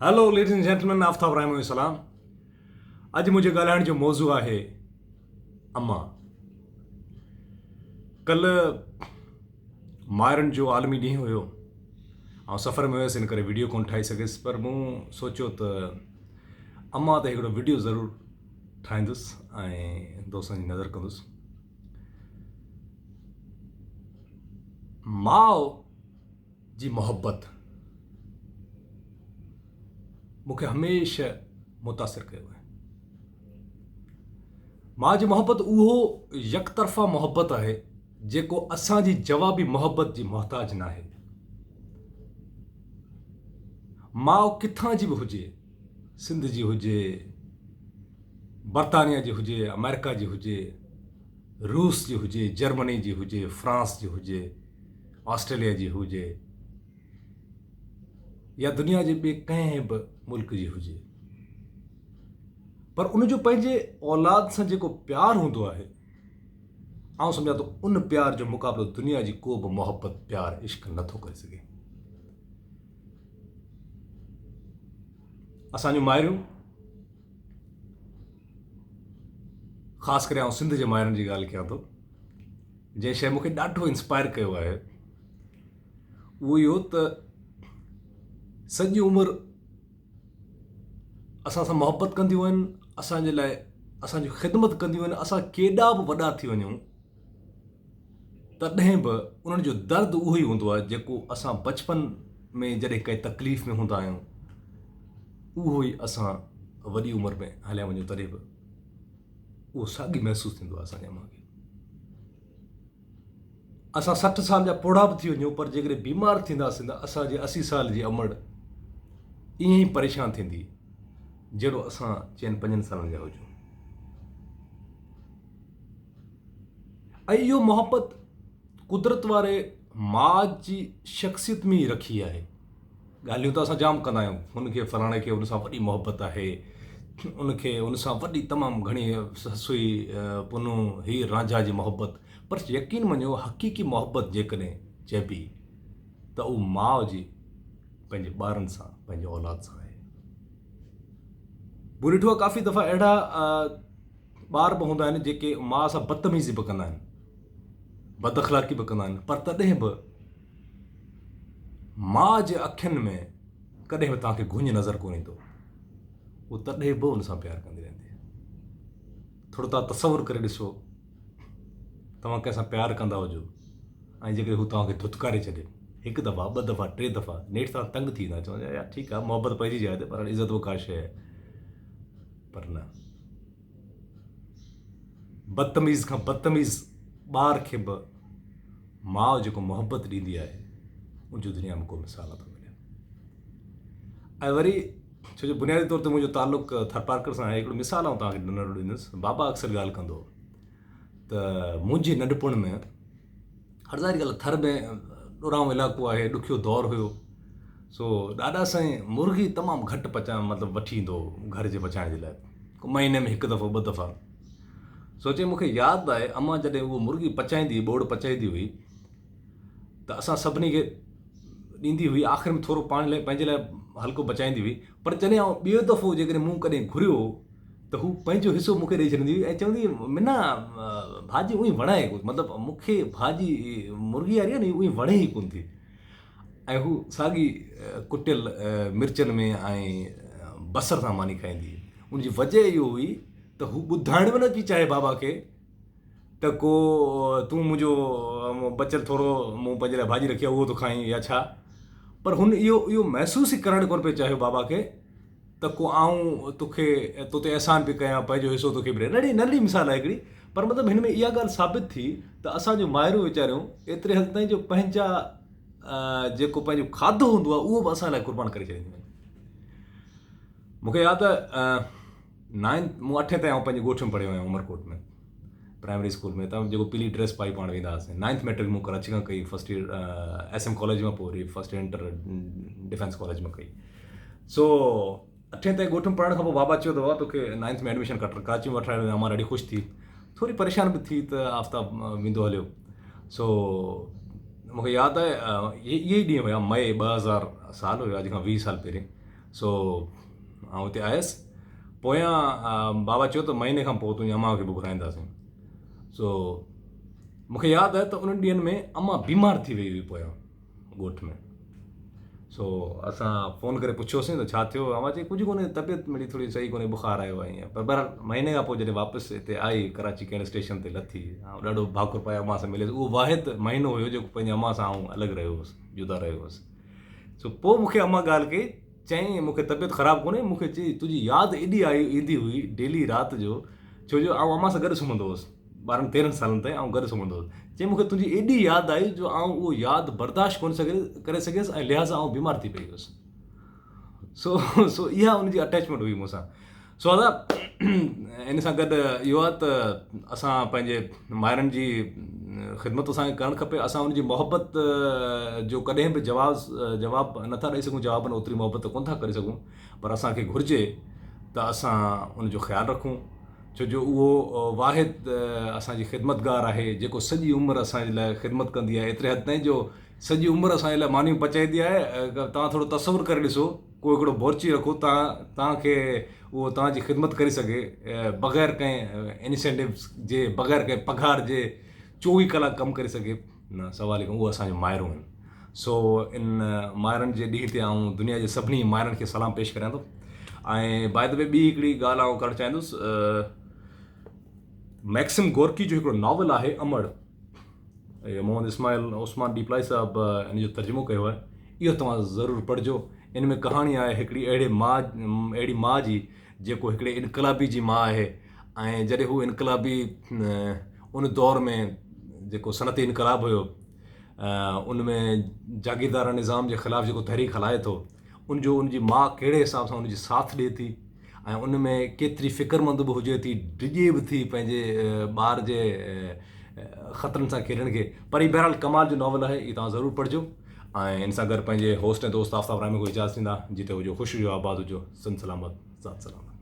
Hello ladies and gentlemen Aftab Rahim سلام اڄ منهنجي ڳالهائڻ جو موضوع آهي اما ڪل مائرن جو عالمي ڏينهن هيو آئون سفر ۾ هيس ان ڪري ويڊيو ڪون ٺاهي سگهيس پر مون سوچيو ته اما تي هڪڙو ويڊيو ضرور ٺاهيندس ۽ دوستن جي نظر ڪندس ماء جي محبت مون کي هميشه متاثر ڪيو آهي. ماء جي محبت اهو يڪطرفا محبت آهي جيڪو اسان جي جوابي محبت جي محتاج ناهي. ماء ڪٿان جي به هجي، سنڌ جي هجي، برطانيا جي هجي، آمريڪا جي هجي، روس جي هجي، جرمني جي هجي، فرانس جي هجي، آسٽريليا جي هجي يا دنيا جي ٻئي ڪنهن به ملڪ جي هجي پر ان جو پنهنجي اولاد سان جيڪو پيار هوندو آهي آئون سمجهان ٿو ان پيار جو مقابلو دنيا جي ڪو به محبت پيار عشق نٿو ڪري سگهي. اسان جون مائريون خاص ڪري آئون سنڌ جي مائرن جي ڳالهه ڪيان ٿو جنهن شيء مون کي ڏاڍو انسپائر ڪيو آهي اهو اهو ته سڄي عمر اسان سان محبت ڪنديون آهن اسان جي لاء اسان جي خدمت ڪنديون آهن اسان ڪيڏا به وڏا ٿي وڃون تڏهن به انهن جو درد اهو ئي هوندو آهي جيڪو اسان بچپن ۾ جڏهن ڪنهن تڪليف ۾ هوندا آهيون اهو ئي اسان وڏي عمر ۾ هليا وڃون تڏهن به اهو ساڳي محسوس ٿيندو آهي اسان جي امان کي. اسان 60 سال جا پوڙها به ٿي وڃون پر جيڪڏهن بيمار ٿينداسين ته اسان جي 80 سال جي امڙ ائين ئي پريشان ٿيندي جهڙو اسان چئن پنجن سالن جا هجون. ۽ اهو محبت قدرت واري ماء جي شخصيت ۾ ئي رکي آهي. ڳالهيون ته اسان جام ڪندا آهيون هن کي فلاڻي کي ان سان وڏي محبت آهي ان کي ان سان وڏي تمام گهڻي سسئي پنهون هير رانجها جي محبت پر يقين مڃو حقيقي محبت جيڪڏهن چئبي ته اهو ماء جي پنهنجي ٻارن سان پنهنجي اولاد سان آهي. مون ڏٺو آهي ڪافي دفعا اهڙا ٻار به هوندا آهن جيڪي ماء سان بدتميزي به ڪندا آهن بد اخلاقي به ڪندا آهن پر تڏهن به ماء جي اکين ۾ ڪڏهن به توهان کي گهڃ نظر ڪونه ايندو. هو تڏهن به ان سان پيار ڪندي رهندي. ٿورو توهان تصور ڪري ڏسو توهان ڪنهن سان پيار ڪندا هجو ۽ جيڪڏهن هو توهان کي ڌتڪاري ڇڏي هڪ دفعا ٻه دفعا ٽي دفعا نيٺ توهان تنگ ٿي ويندا چوندا يار ٺيڪ آهي محبت پنهنجي جاء تي پر عزت به ڪا شيء آهي پر نه بدتميز کان بدتميز ٻار کي به ماء جيڪو محبت ڏيندي آهي ان جو دنيا ۾ ڪو مثال نٿو ملي ۽ وري ڇو جو بنيادي طور تي منهنجو تعلق ٿرپارڪر سان آهي هڪڙو مثال آئون توهان کي ننڍڙو ڏيندس بابا اڪثر ڳالهه ڪندو هو ته منهنجي ننڍپڻ ۾ هر ظاهري ڳالهه ٿر ۾ ڏورانهون علائقو آهي ڏکيو دور هيو سو ڏاڏا سائين مرغي تمام گهٽ پچائڻ مطلب وٺي ايندو هو گهر جي پچائڻ جي لاء مهيني ۾ هڪ دفعو ٻه دفعا سو چي مونکي ياد آهي امان جڏهن اهو مرغي پچائيندي ٻوڙ پچائيندي هئي ته اسان سڀني کي ڏيندي هئي آخر ۾ ٿورو پاڻ لاء پنهنجي لاء هلڪو بچائيندي هئي پر جڏهن آئون ٻيو دفعو جيڪڏهن مون ڪڏهن گهريو ته هو پنهنجو حصو مون کي ڏئي ڇڏيندي هئي ۽ چوندي هئي منا ڀاڄي اونئي وڻائي ڪونه مطلب مون کي ڀاڄي مرغي واري آهي نه اونئي وڻي ئي ڪونه ٿي ۽ هو ساڳي ڪٽيل مرچن ۾ ۽ بصر سان ماني کائيندي هئي ان جي وجه اهو هئي ته هو ٻڌائڻ به نه پئي چاهي بابا کي ته ڪو تون منهنجو بچيل ٿورو مون پنهنجي لاء ڀاڄي رکي آهي اهو ٿو کائين يا ڇا پر هن اهو اهو محسوس ئي ڪرڻ ڪونه پئي چاهيو بابا کي ته ڪو آئون توکي تو تي احسان پئي ڪيان پنهنجو حصو توکي به ڏيان ننڍي ننڍي مثال آهي هڪڙي پر مطلب هن ۾ اها ڳالهه ثابت ٿي ته اسان جون مائرون ويچاريون ايتري حد تائين جو پنهنجا جيڪو پنهنجو کاڌو هوندو آهي اهو به اسان لاء قربان ڪري ڇڏينديون آهن مون کي ياد آهي نائنٿ مون اٺين تائين آئون پنهنجي ڳوٺ ۾ پڙهيو آهيان عمرڪوٽ ۾ پرائمري اسڪول ۾ تان جيڪو پيلي ڊريس پائي پاڻ ويندا هئاسين نائنٿ ميٽرڪ مون ڪراچي کان ڪئي first year S M college مان پوء وري first year inter defence college مان ڪئي سو اٺين تائين ڳوٺ ۾ پڙهڻ کان پوء بابا چيو ته بابا توکي نائنٿ ۾ ايڊميشن ڪراچي ۾ وٺرائي امان ڏاڍي خوش ٿي ٿوري پريشان به ٿي ته آفتاب ويندو هليو سو مونکي ياد آهي اهي ئي ڏينهن هيا مئي 2000 سال هيو اڄ کان 20 سال پهرين. سو آئون اتي آيس. پويان بابا چيو ته مهيني کان پوء تنهنجي امان کي به گهرائينداسين. سو مون کي ياد آهي ته انهن ڏينهن ۾ امان بيمار ٿي وئي هئي پويان ڳوٺ ۾. سو اسان فون ڪري پڇيوسين ته ڇا ٿيو؟ امان چئي ڪجهه ڪونهي طبيعت مڙئي ٿوري صحيح ڪونهي بخار آيو آهي ائين پر بهرحال مهيني کان پوء جڏهن واپس هتي آئي ڪراچي ڪينٽ اسٽيشن تي لٿي آئون ڏاڍو ڀاڪر پائي امان سان مليس اهو واحد مهينو هيو جيڪو پنهنجي امان سان آئون الڳ رهيو هوس جدا رهيو هوس. سو پوء مون کي امان ڳالهه ڪئي، چيائين مون کي طبيعت خراب ڪونهي، مون کي چئي تنهنجي ياد ايڏي آئي ايندي هئي ڊيلي رات جو، ڇو جو آئون امان سان گڏ سمهندو هوس، ٻارهن تيرهن سالن تائين آئون گڏ سمهندو هوس، چيائين مون کي تنهنجي ايڏي ياد آئي جو آئون اهو ياد برداشت ڪونه ڪري سگهيس ۽ لهٰذا آئون بيمار ٿي پئي هيس. سو سو اها ان جي اٽيچمينٽ هئي مون سان. سو ادا ان سان گڏ اهو آهي ته اسان پنهنجي مائرن جي خدمت اسان کي ڪرڻ کپي اسان ان جي محبت جو ڪڏهن به جواز جواب نٿا ڏئي سگهون جوابن اوتري محبت ڪونه ٿا ڪري سگهون پر اسان کي گهرجي ته اسان ان جو خيال رکون ڇو جو اهو واحد اسان جي خدمتگار آهي جيڪو سڄي عمر اسان جي لاء خدمت ڪندي آهي ايتري حد تائين جو سڄي عمر اسان جي لاء مانيون پچائيندي آهي توهان ٿورو تصور ڪري ڏسو ڪو هڪڙو بورچي رکو تان توهان کي اهو توهان جي خدمت ڪري سگهي بغير ڪنهن انسينٽوز جي بغير ڪنهن پگهار جي چوويهه ڪلاڪ ڪم ڪري سگهي نه سوال ئي اهو اسان جو مائرون آهن سو ان مائرن جي ڏينهن تي آئون دنيا جي سڀني مائرن کي سلام پيش ڪريان ٿو ۽ باء the وي ٻي هڪڙي ڳالهه آئون ڪرڻ چاهيندس ميڪسم گورڪي جو هڪڙو ناول آهي امڙ اهو محمد اسماعيل عثمان ڏيپلائي صاحب ان جو ترجمو ڪيو آهي اهو توهان ضرور پڙهجو ان ۾ ڪهاڻي آهي هڪڙي اهڙي ماء اهڙي ماء جي جيڪو هڪڙي انقلابي جي ماء آهي ۽ جڏهن هو انقلابي ان دور ۾ جيڪو صنعتي انقلاب هيو ان ۾ جاگيردارانه نظام جي خلاف جيڪو تحريڪ هلائي ٿو ان جو ان جي ماء ڪهڙي حساب سان ان جي ساٿ ڏي ٿي ۽ ان ۾ ڪيتري فڪرمند به هجي ٿي، ڊڄي به ٿي پنهنجي ٻار جي خطرن سان کيڏڻ کي پر هي بهرحال ڪمال جو ناول آهي هي توهان ضرور پڙهجو ۽ ان سان گڏ پنهنجي هوسٽ ۽ دوست آفتاب رحمي کي اجازت ڏيندا جتي هجو خوش هجو آباد هجو سنڌ سلامت ذات سلامت.